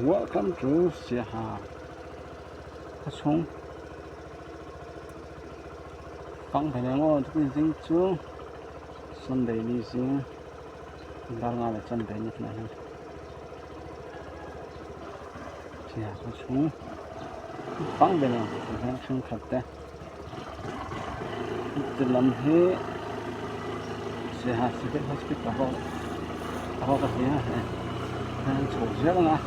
Welcome to Siaha khawchhung fang ve leh maw tukin zing chu Sunday ni zing dar nga leh chanve ni tunah hian Siaha khawchhung fang ve leh ang hian thenkhat te. Ti lam hi Siaha Civil Hospital pawh a rawk a ni a hei an chho zel ang a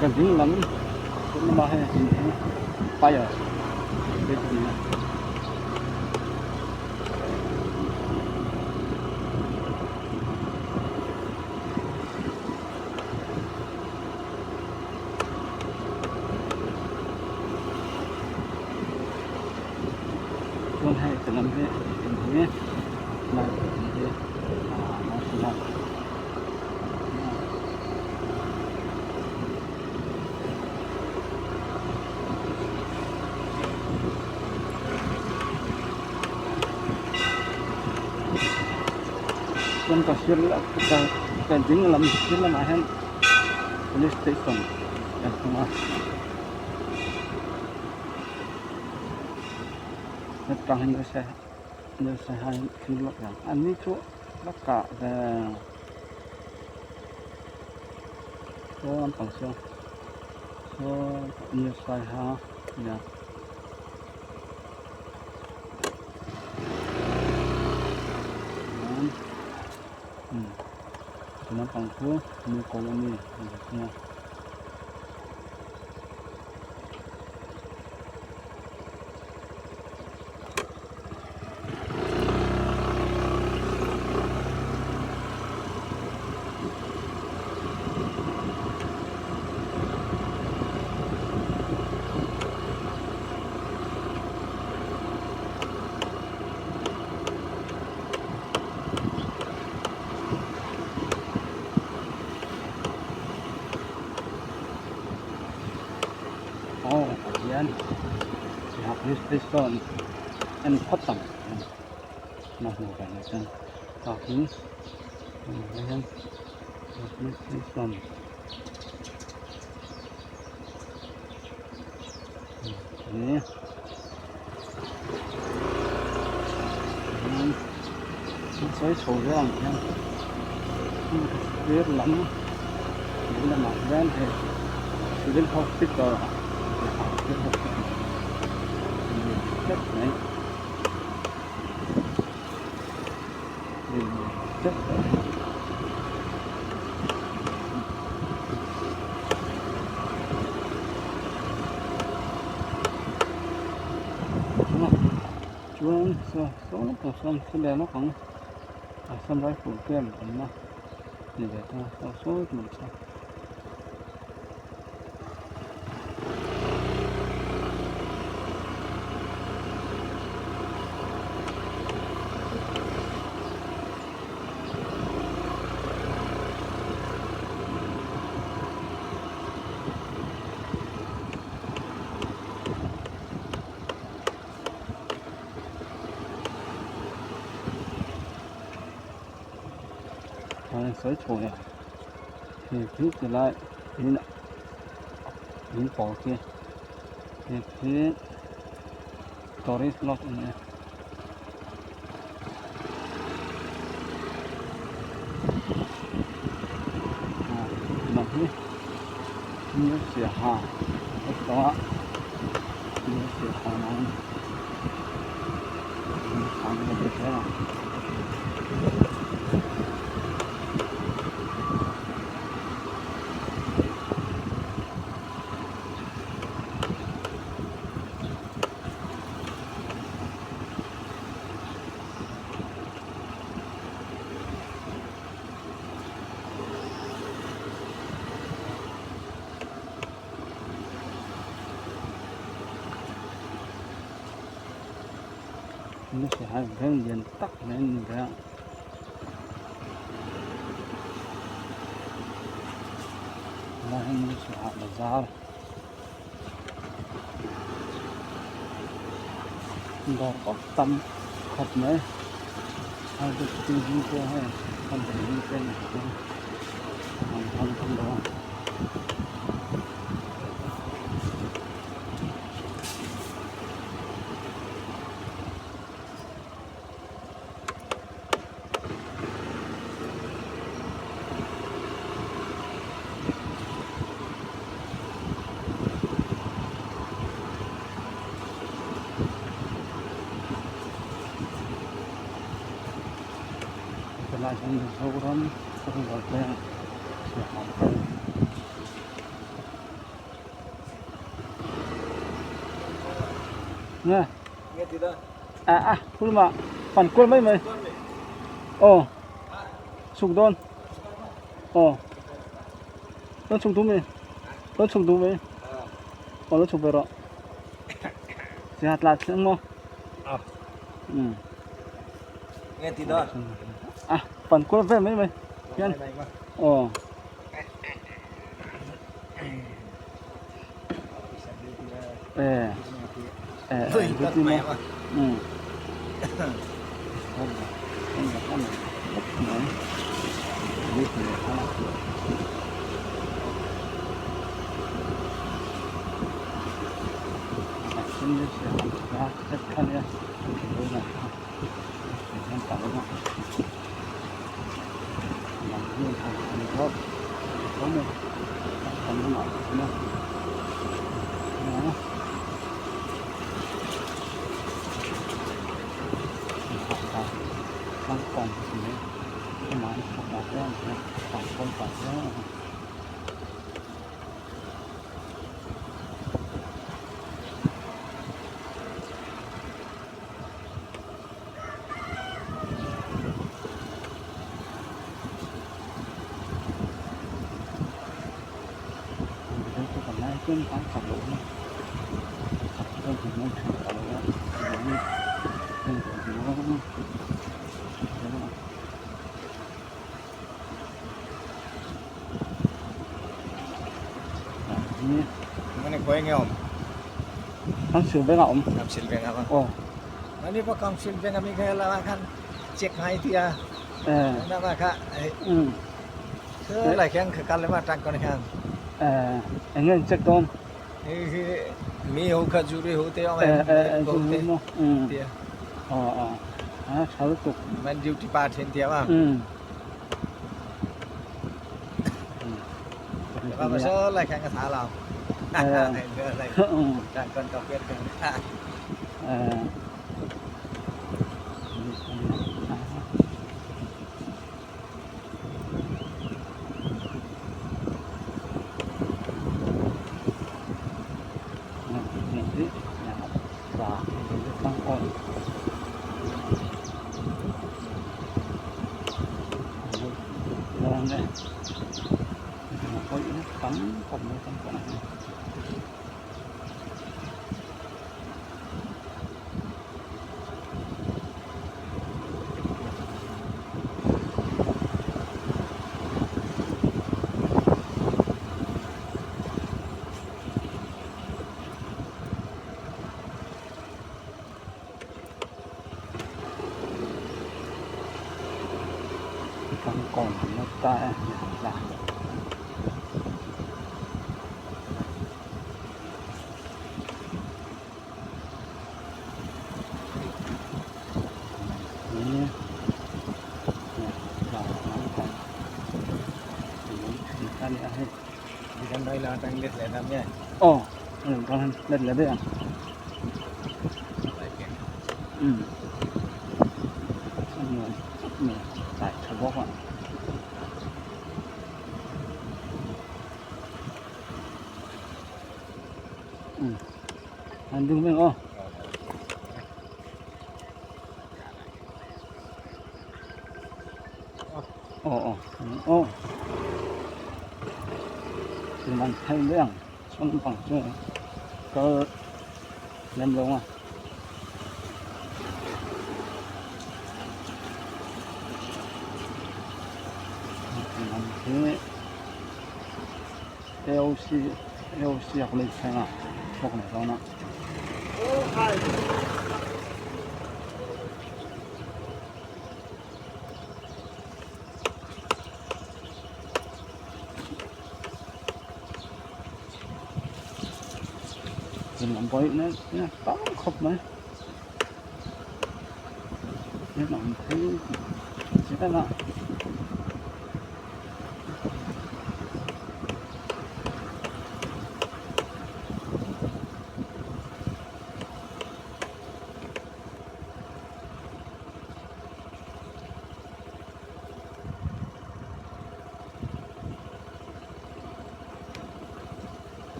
ka ding lam lamah hei in hi fire te a ni a. Chuan hei ti lam hi in hi lai in hi ah national chuan ka sir ka ding lam sir lamah hian. Police station an hmang a hetah hian nasa hian thil lawk ang an ni chu la kah ve saw lampang saw saw nasa ha nia. Naupang chu nu ko a ni a ni thung a. Aw hian Siaha police station en phawt ang na hmuh ve leh chuan tah hi hian police station ni. Sawi chho vel ang hian sir lam ding lamah hian hei civil hospital civil hospital tlat mai tlat mai. Chuan saw saw lampang sawn saw leh lawk ang Assam rifle camp awmna ni ve thung a saw saw tur saw. Sawi chho leh he khi ti lai in in pawl khi he khi tourist lodge a ni a. New Siaha a tawh a New Siaha nan Nasa hai veng lian tak mai a ni ve a helai hi nasa bazar dawr pawh tam khawp mai. Helai hian Mizoram Rural Bank Siaha Bank nge a a thulma fan kual mai mai aw chhuk dawn aw lo chhuk duh mai lo chhuk duh mai aw lo chhuk ve rawh Siaha tla chiang maw a fan kual vel mai mai hian aw. Council Bank a awm. Council Bank a awm. Aw. Mani pawh Council Bank a mi kha lama khan check ngai tia. Eh. Nama kha. Um. Lai khian kha kal lema tang kon khian. Eh, eng nge check dawn? Hei hi mi ho kha jury ho te awm Eh em? eh eh Ho jury te. maw? Um. Tia. Aw aw. A tha lutuk. Man duty pa then tia ma. Um. Ba ba so lai khan ka tha lo. Eh. Um. Tang kon ka piat kan. Eh. Còn nó ta là Ồ, con lên lấy bây giờ. Ừ. Tại sao bóc ạ? Ừ. Anh đứng bên ô. Ồ ồ ồ. Thì mình thấy đấy xong bằng chưa có lên luôn à. Thế LC LC học lên xem à, học này đâu nè. lam pawh hi tam khawp mai hian a awm phei zel a.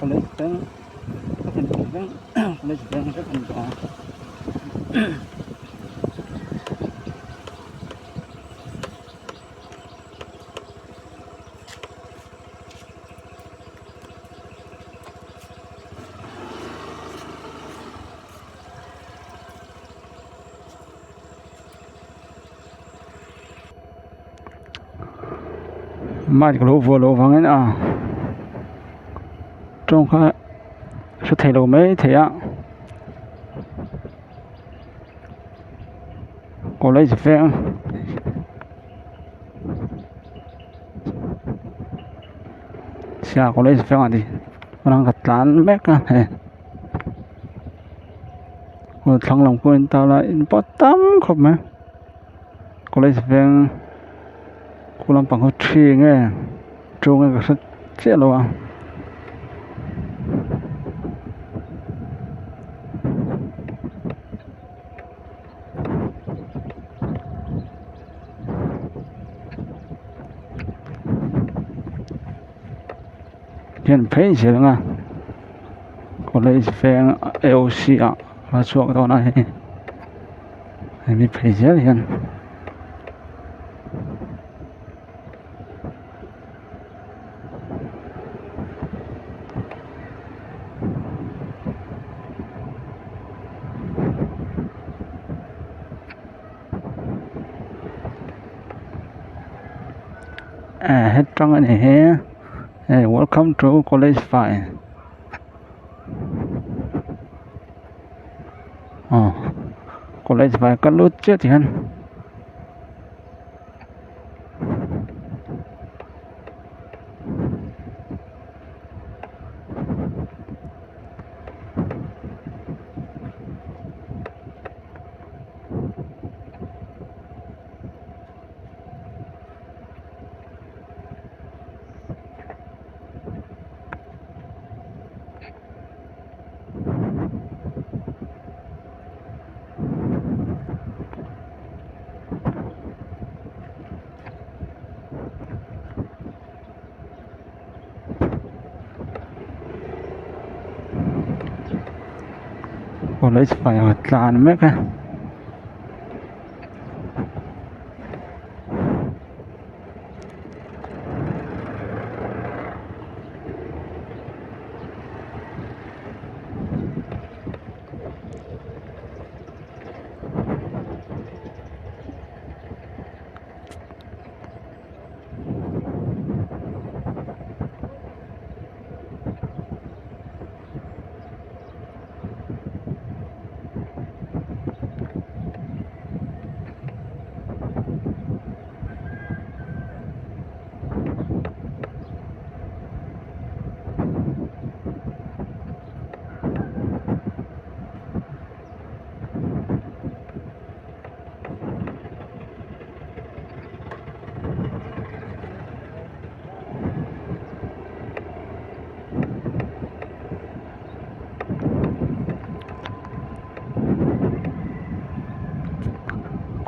College veng college veng vek a ni tawh a. Mic lo vuah loh vangin a tawng kha hre thei lo mai thei a college veng. Chhia college veng a ni ka tlan mek a hei. Aw thlang lam pawh a intar a in pawh tam khawp mai college veng khu lampang hi thi nge tu nge ka hre chiah lo a. Hian phei zel ang a college veng A O C ah a chhuak dawn a hei hemi phei zel hian. Hetang a ni hi hei welcome to college vai aw college vai ka lut chiah ti hian. College vai a tlan mek a.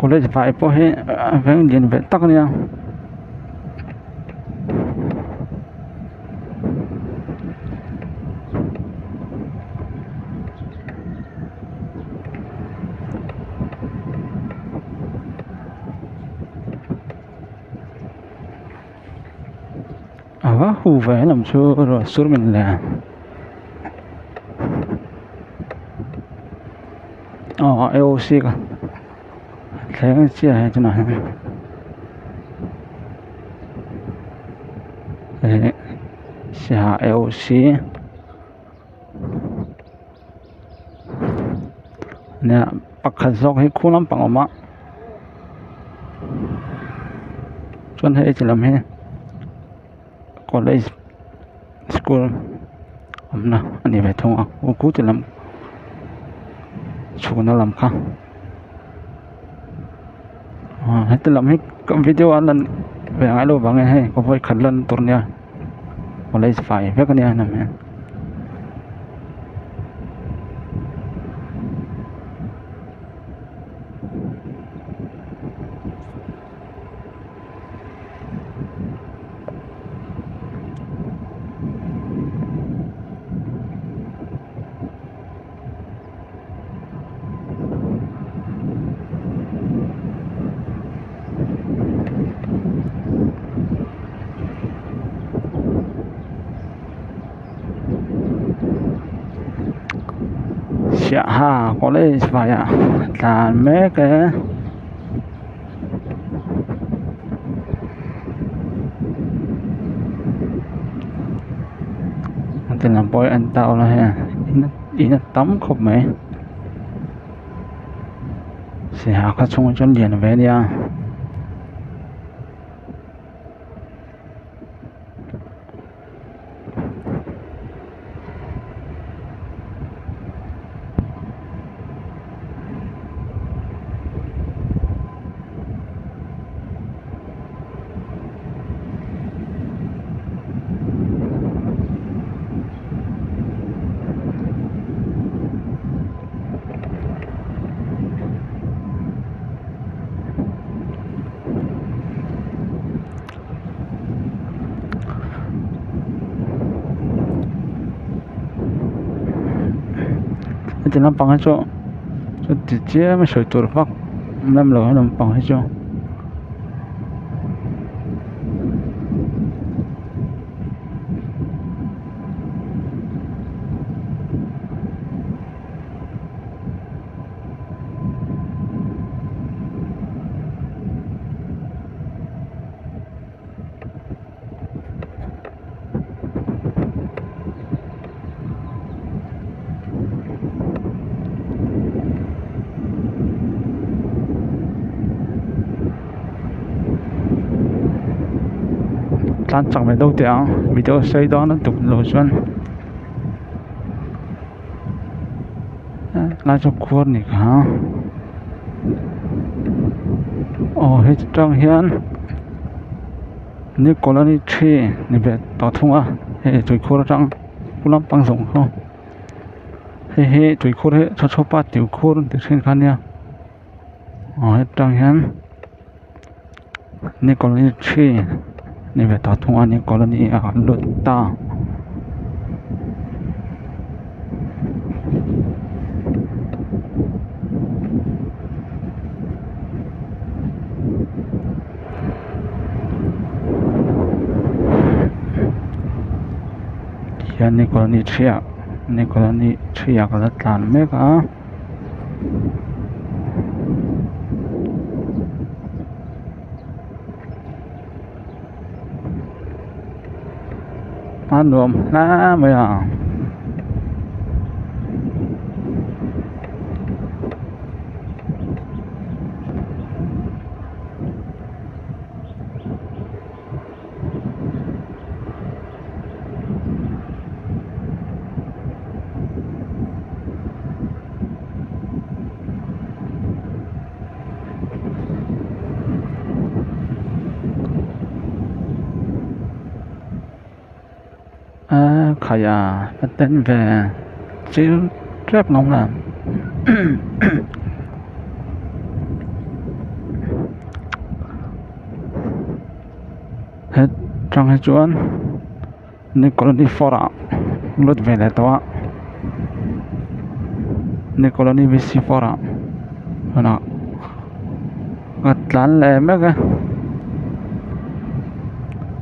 College vai pawh hi a veng lian ve tak a nia. va hu ve lam chu ruah sur min le aw A_O_C ka thleng chiah he tunah hian eh siaha A_O_C nia pakhat zawk hi khu lampang a awm a chuan hei ti lam hi college school awmna a ni ve thung a aw khu ti lam chhukna lam kha ah heti lam hi ka video a lan ve ngai loh vangin hei ka vawikhat lan tur nia college fai vek ania hnam hian. Siaha college vaiah tlan mek e. Ti lam pawh hi an tau la hei in a tam khawp mai saiha khaw chhungah chuan lian ve ania. Heti lampang hi chu chuti chiam a sawi tur vak lam lo lampang hi chu. Tlan chak ve deuh teh ang video sawi dawn lutuk lo chuan lai chu khuar ni kha aw heti tang hian new colony three ni ve tawh thung a hei tuikhur atang pu lampang zawng khaw hei hi tuikhur hi chhawchhawpa tuikhur an tih thin kha ania aw hetang hian new colony three ni ve tawh thung a new colony ah an lut ta. Hian new colony three ah new colony three ah ka la tlan mek a. A nuam hle mai a. A khai a a ten ve chil tep lo la hetang hi chuan new colony four ah lut ve leh tawh a new colony v c four ah hunah a tlan leh mek a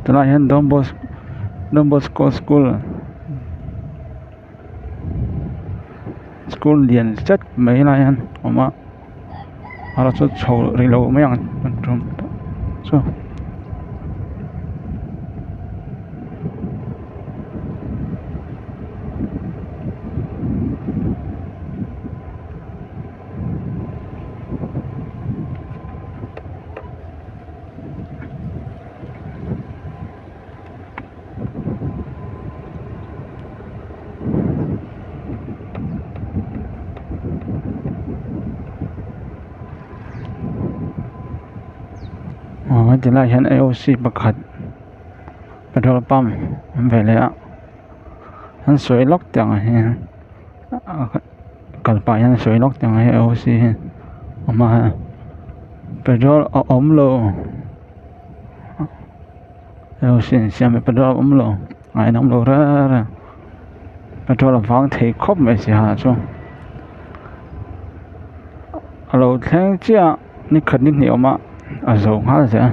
tunah hian Don Bosco. Don Bosco school school lian zet mai lai hian a awm a erawh chu chho rih lo mai ang chu. Aw heti lai hian A O C pakhat petrol pump awm ve leh a an sawi lawk teh ang hi kal pah hian a sawi lawk teh ang hi A O C hi a hma hian petrol a awm lo. Siam hi petrol a awm lo a inawm lo reng reng petrol a vang thei khawp mai saiha chu a lo thleng chiah a ni khat ni hnih a awm a a zo nghal zel a.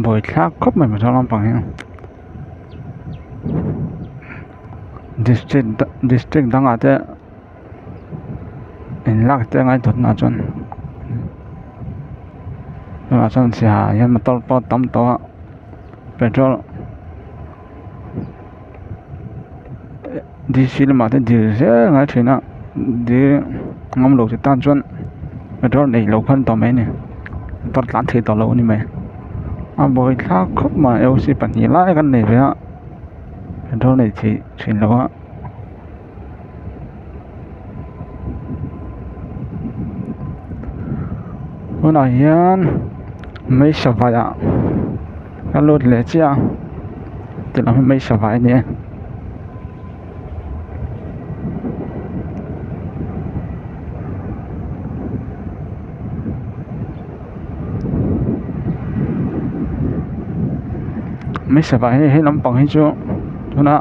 Buaithlak khawp mai petrol lampang hi district district dangah te. In lak te a ngai tawh tunah chuan tunah chuan saiha ah hian motor pawh a tam tawh a petrol d c lamah te dil zel a ngai thin a dil ngam lo te tan chuan petrol nei lo khan tawh mai a ni motor tlan thei tawh lo a ni mai a buaithlak khawp mai a c pahnih lai kan nei ve a petrol nei thei thin lo a. Tunah hian mei savai ah ka lut leh chiah a ti lam hi mei savai a ni a. Mei savai hi he lampang hi chu tuna.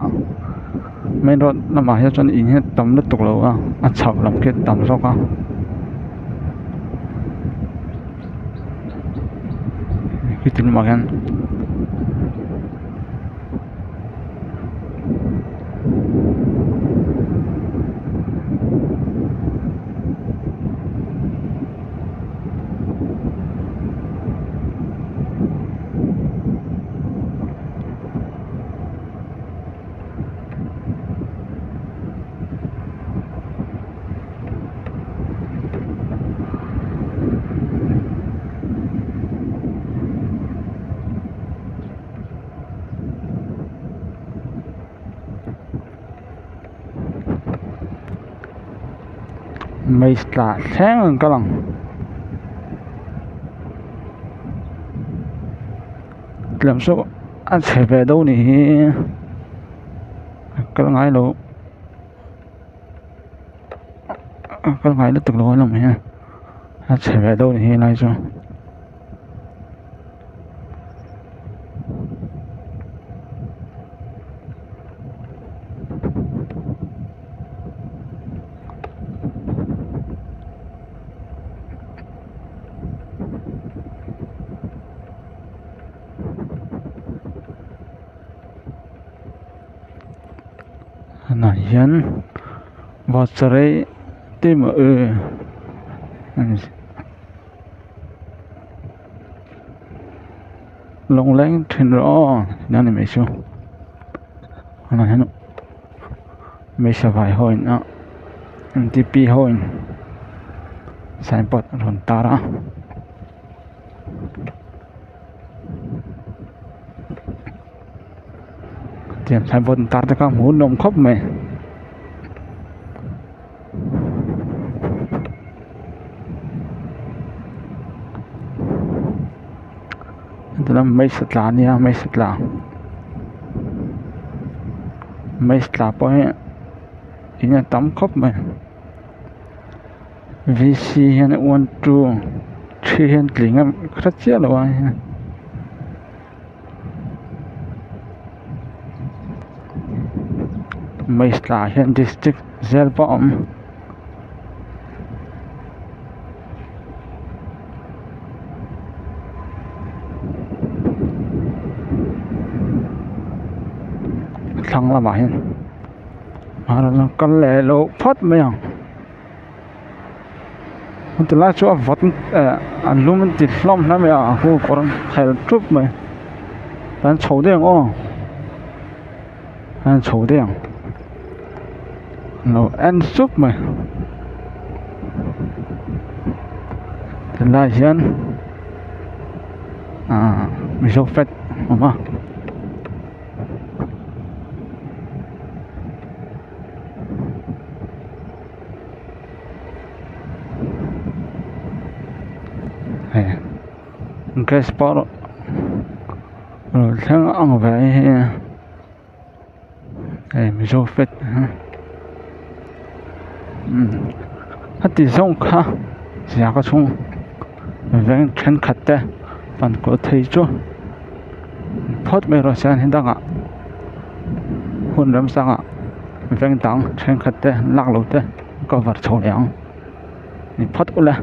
Main road lamah hian chuan in hi a tam lutuk lo a a chhak lam khi a tam zawk a khiti lamah khian. Mei tla thleng an kal ang tlem saw a chhe ve deuh nih hi. Kal ngai lo a kal ngai lutuk lo alawm hi a chhe ve deuh a ni helai chu. Hnah hian lawngleng thin rawh aw tihna a ni mai chu tunah hian hmeichhe vai ho in a m t p ho in signboard an rawn tar a. Tiang signboard an tar te kha hmuh an awm khawp mai. Hetilam hmeichhe tla a nia hmeichhe tla hmeichhe tla pawh hi in a tam khawp mai. V c hian 1 2 3 hian tling a hre chiah lo a Maze tla ah hian district zel pawh a awm. thlang lamah hian a rawn kal leh loh phawt mai ang tilai chu a vawt eh a lum an ti hlawm hle mai a a hu kawr an khel ṭup mai an chho daih ang aw an chho daih ang lo en sup mai tilai hian ahh mizo flag a awm a. Hei gas pawh lo thleng ang ve hei hei mizo flag heti zawng kha ziaka chhung veng thenkhat te pan kual thei chu phawt mai rawh se a ni dangah hun remsangah veng dang thenkhat te lak loh te cover chho leh ang ni phawt ula.